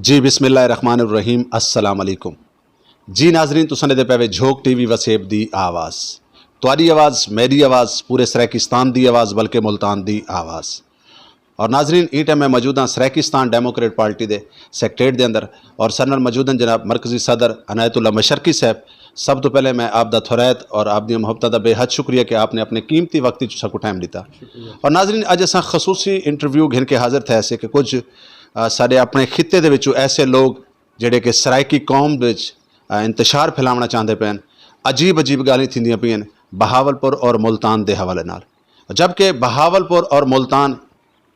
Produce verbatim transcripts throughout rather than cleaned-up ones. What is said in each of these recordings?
جی، بسم اللہ الرحمن الرحیم۔ السلام علیکم۔ جی ناظرین، تساں دے پے وے جھوک ٹی وی وسیب دی آواز۔ تہاڈی آواز، میری آواز، پورے سرائیکستان دی آواز، بلکہ ملتان دی آواز۔ اور ناظرین، ایں ٹائم میں موجود ہاں سرائیکستان ڈیموکریٹ پارٹی دے سیکریٹریٹ دے اندر، اور سر نال موجود ہیں جناب مرکزی صدر عنایت اللہ مشرقی صاحب۔ سب تو پہلے میں آپ دا تھوریت اور آپ دی محبتاں دا بے حد شکریہ کہ آپ نے اپنے قیمتی وقت وچ ساکو ٹائم دتا۔ اور ناظرین، اج اساں خصوصی انٹرویو گھن کے حاضر تھے سے کہ کچھ، آ، ساڈے اپنے خطے دے وچوں ایسے لوگ جڑے کہ سرائیکی قوم وچ، آ، انتشار پھیلاونا چاہندے پئے ہن، عجیب عجیب گالاں تھیندیاں پئیاں نے بہاولپور اور ملتان دے حوالے نال۔ جبکہ بہاولپور اور ملتان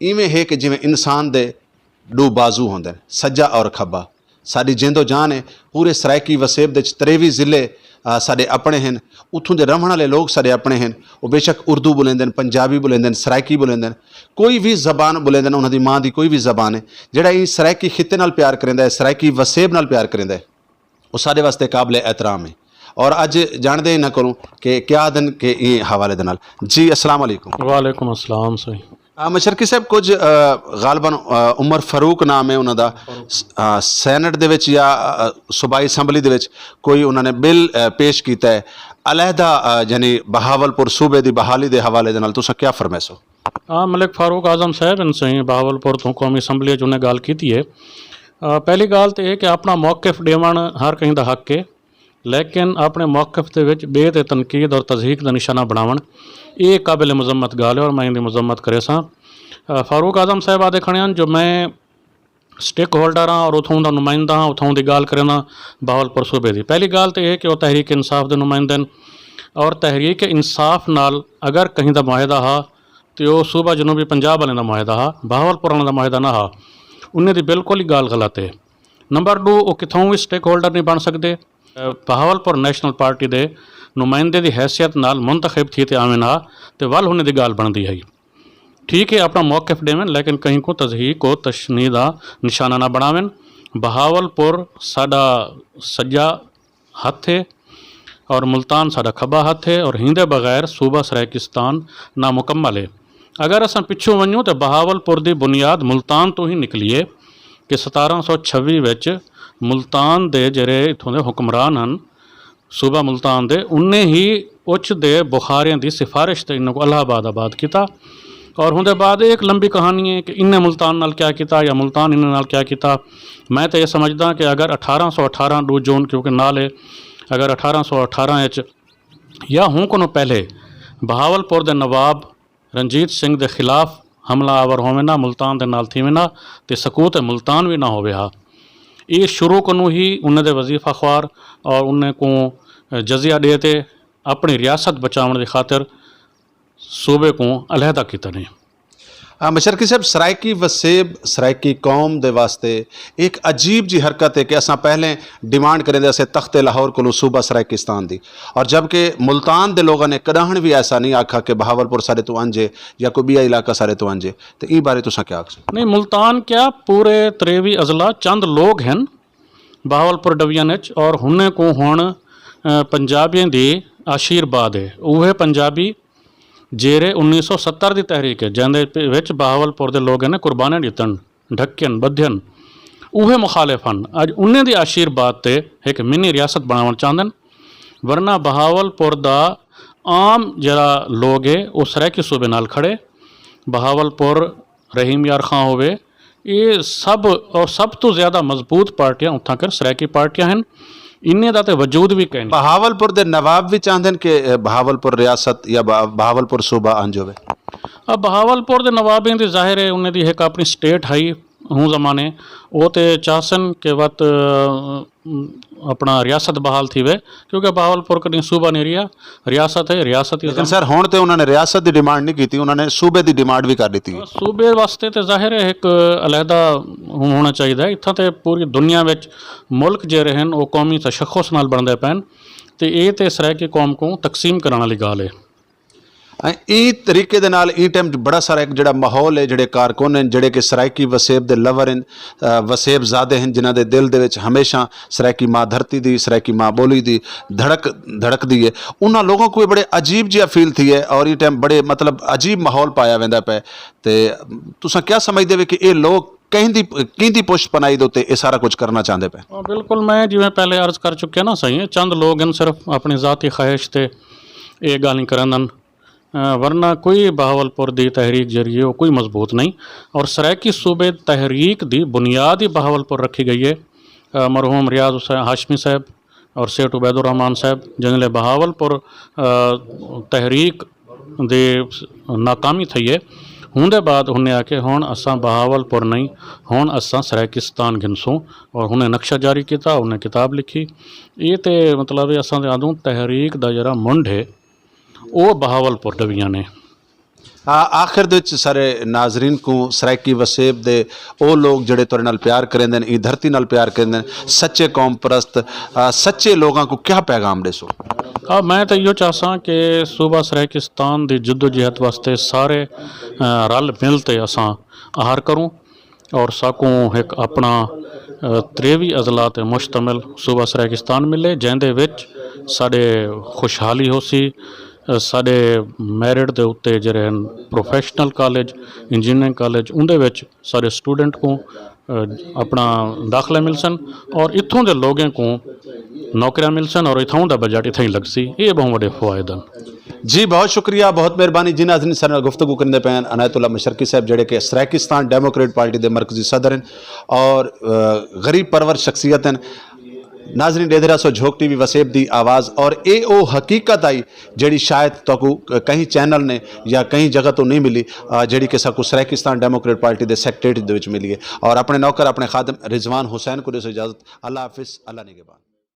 ایویں ہے کہ جویں انسان دے ڈو بازو ہوندے نے، سجا اور کھبا۔ ساڈی جند و جان ہے۔ پورے سرائیکی وسیب دے وچ تریوی ضلع، آ، ساڈے اپنے ہن۔ اتھوں دے رہن والے لوگ ساڈے اپنے ہن۔ وہ بے شک اردو بولیندے نے، پنجابی بولیندے نے، سرائیکی بولیندے نے، کوئی بھی زبان بولیندے نے، انہاں دی ماں دی کوئی بھی زبان ہے۔ جڑا ایں سرائیکی خطے نال پیار کریندا ہے، سرائیکی وسیب نال پیار کریندا ہے، وہ ساڈے واسطے قابل احترام ہے۔ اور اج جاندے انہاں کولوں کہ کیا دن کہ ایں حوالے دے نال۔ جی، السلام علیکم۔ وعلیکم السلام سائیں۔ آ، مشرقی صاحب، کچھ، آ، غالباً، آ، عمر فاروق نام ہے انہاں دا، آ، سینٹ دے وچ یا، آ، صوبائی اسمبلی دے وچ کوئی انہاں نے بل، آ، پیش کیتا ہے علیحدہ، آ، یعنی بہاولپور صوبے دی بحالی دے حوالے دے نال تساں کیا فرمائسو؟ آ، ملک فاروق اعظم صاحب ان سائیں بہاولپور تو قومی اسمبلی چ انہیں گل کیتی ہے۔ آ، پہلی گل تے یہ کہ اپنا موقف دیون ہر کہیں دا حق ہے، لیکن اپنے موقف دے وچ بے تے تنقید اور تضحیق دا نشانہ بناون، یہ قابل مذمت گل ہے اور میں ان دی مذمت کرے ساں۔ آ، فاروق اعظم صاحب آدھے کھڑے ہیں جو میں سٹیک ہولڈر ہاں اور اتھوں دا نمائندہ ہاں، اتھوں دی گل کرنا بہاولپور صوبے دی۔ پہلی گل تے یہ کہ وہ تحریک انصاف دے نمائندے ہیں اور تحریک انصاف نال اگر کہیں دا معاہدہ ہا تے وہ صوبہ جنوبی پنجاب والے دا معاہدہ ہا، بہاولپور والے دا معاہدہ نہ ہا۔ انہیں دی بالکل ہی گل غلط ہے۔ نمبر ڈو، وہ کتھوں بھی سٹیک ہولڈر نہیں بن سکدے۔ بہاولپور نیشنل پارٹی دے نمائندے دی حیثیت نال منتخب تھی تے آویں نہ، تے ول ہن دی گال بندی ہے۔ ٹھیک ہے، اپنا موقف دیون، لیکن کہیں کو تضحیق کو تشنی دا نشانہ نہ بناون۔ بہاولپور ساڈا سجا ہتھ ہے اور ملتان ساڈا کھبا ہتھ ہے، اور ہیندے بغیر صوبہ سرائیکستان نامکمل ہے۔ اگر اساں پچھوں ونجوں تے بہاولپور دی بنیاد ملتان تو ہی نکلی ہے کہ ستارہ سو چھوی وچ ملتان دے جڑے اتھوں دے حکمران ہن، صوبہ ملتان دے، انہیں ہی اچ دے بخاریاں دی سفارش تے انہاں کو الہ آباد آباد کیتا۔ اور ہوندے بعد ایک لمبی کہانی ہے کہ انہیں ملتان نال کیا کیتا یا ملتان انہیں نال کیا کیتا۔ میں تے یہ سمجھدا کہ اگر اٹھارہ سو اٹھارہ ڈو جون کیونکہ نال ہے، اگر اٹھارہ سو اٹھارہ اچ یا ہوں کنوں پہلے بہاولپور دے نواب رنجیت سنگھ دے خلاف حملہ آور ہووے نہ، ملتان دے نال تھیوے نہ، تے سکوت ملتان وی نہ ہووے ہا۔ یہ شروع کنوں ہی انہیں دے وظیفہ خوار اور انہیں کو جزیہ دے تے اپنی ریاست بچاون دی خاطر صوبے کو علیحدہ کیتا نے۔ آ، مشرقی صاحب، سرائیکی وسیب، سرائیکی قوم دے واسطے ایک عجیب جی حرکت ہے کہ اساں پہلے ڈیمانڈ کریں دے اسے تخت لاہور کولوں صوبہ سرائیکستان دی، اور جبکہ ملتان دے لوگاں نے کداہن بھی ایسا نہیں آکھا کہ بہاولپور سارے تو انجے یا کوئی بیا علاقہ سارے تو انجے۔ تے ایں بارے تساں کیا آکھسو؟ نہیں، ملتان کیا، پورے تریوی اضلاع چند لوگ ہیں بہاولپور ڈویژن وچ، اور ہنے کو ہن، اے، پنجابیاں دی آشیرباد ہے۔ اوہے پنجابی جیرے انیس سو ستر دی تحریک ہے، جیندے وچ بہاولپور دے لوگاں نے قربانیاں دتن، ڈھکن بدھن، اوہے مخالف ہن۔ اج انہیں دی آشیرباد تے ایک منی ریاست بناون چاہندن، ورنہ بہاولپور دا عام جڑا لوگ ہے، او سرائیکی صوبے نال کھڑے۔ بہاولپور، رحیم یار خان ہووے، یہ سب اور سب تو زیادہ مضبوط پارٹیاں اتھاں کر سرائیکی پارٹیاں ہیں۔ انہیں دا تے وجود بھی کہیں نہیں۔ بہاولپور دے نواب بھی چاہندے ہیں کہ، اے، بہاولپور ریاست یا بہ-، بہاولپور صوبہ انج ہووے۔ اب بہاولپور دے نوابیں دی ظاہر ہے، انہیں دی ایک اپنی سٹیٹ ہائی ہوں زمانے، وہ تے چاہسن کہ وت، اے، اپنا ریاست بحال تھی وے، کیونکہ بہاولپور کدی صوبہ نہیں رہیا، ریاست ہے، ریاست ہی لیکن سر، ہن تے انہاں نے ریاست دی ڈیمانڈ نہیں کیتی، انہاں نے صوبے دی ڈیمانڈ بھی کر دتی ہے۔ صوبے واسطے تے ظاہر ہے ایک علیحدہ ہونا چاہیے۔ اتھاں تے پوری دنیا وچ ملک جڑے ہن، او قومی تشخص نال بندے پین، تے اے تے سرائیکی قوم کو تقسیم کرن والی گال ہے۔ ایں طریقے دے نال ایں ٹائم بڑا سارا ایک جڑا ماحول ہے، جڑے کارکن ہیں، جڑے کہ سرائیکی وسیب دے لور ہیں، آ، وسیب زادے ہیں، جنہاں دے دل دے وچ ہمیشہ سرائیکی ماں دھرتی دی، سرائیکی ماں بولی دی دھڑک دھڑک دی ہے۔ انہاں لوگوں کو یہ بڑے عجیب جہا فیل تھی ہے اور یہ ٹائم بڑے، مطلب، عجیب ماحول پایا ویندا پے۔ تے تساں کیا سمجھدے وے کہ یہ لوگ کہیں دی کہیں دی پشت پناہی دے اُتے اے سارا کچھ کرنا چاہندے پے؟ ہاں، بالکل، میں جویں پہلے عرض کر چکیا نا سائیں، چند لوگ ہن صرف اپنی ذاتی خواہش تے اے گالیں کرن ہن۔ ورنہ کوئی بہاول پور دی تحریک ذریعے وہ کوئی مضبوط نہیں۔ اور سرائیکی صوبے تحریک دی بنیاد ہی بہاول پور رکھی گئی ہے۔ مرحوم ریاض حسین ہاشمی صاحب اور سیٹ عبید الرحمان صاحب جنہوں نے بہاول پور تحریک دے ناکامی تھئی ہے۔ ہوں دے بعد انہیں آکھے ہن اساں بہاول پور نہیں، ہن اساں سرائیکستان گھنسوں۔ اور انہیں نقشہ جاری کیتا، انہیں کتاب لکھی۔ یہ تے مطلب ہے اساں دے آدوں تحریک دا جڑا منڈ ہے، او بہاول پور ڈویاں نے۔ آ- آخر دے وچ سارے ناظرین کو سرائیکی وسیب دے او لوگ جڑے تورے نال پیار کریندے نے، ای دھرتی نال پیار کریندے نے، سچے قوم پرست، آ، سچے لوگاں کو کیا پیغام دے سو؟ آ، میں تے ایہو چاہساں کہ صوبہ سرائیکستان دی جدوجہد واسطے سارے، آ، رل مل تے اساں آہر کروں۔ اور ساکوں ایک اپنا، آ، تریوی اضلاع تے مشتمل صوبہ سرائیکستان ملے، جیندے وچ ساڈے خوشحالی ہو سی، آ، ساڈے میرٹ دے اُتے جڑے ہن پروفیشنل کالج، انجینئرنگ کالج، اُندے وچ ساڈے سٹوڈنٹ کو، آ، اپنا داخلہ مل سن اور اتھوں دے لوگوں کو نوکریاں مل سن اور اتھوں دا بجٹ اتھاں ہی لگ سی۔ یہ بہت بڑے فوائد ہیں۔ جی، بہت شکریہ، بہت مہربانی۔ جی ناظرین، سارے نال گفتگو کرندے پے ہن عنایت اللہ مشرقی صاحب، جڑے کہ سرائیکستان ڈیموکریٹ پارٹی دے مرکزی صدر ہن اور، آ، غریب پرور شخصیت ہن۔ ناظرین، ڈیدھرا سو جھوک ٹی وی وسیب دی آواز، اور اے او حقیقت آئی جڑی شاید تہاکوں کہیں چینل نے یا کہیں جگہ تو نہیں ملی، آ، جڑی کہ ساکوں سرائیکستان ڈیموکریٹ پارٹی دے سیکرٹریٹ دے وچ ملی ہے۔ اور اپنے نوکر، اپنے خادم رضوان حسین کو دے سو اجازت۔ اللہ حافظ، اللہ نگہبان۔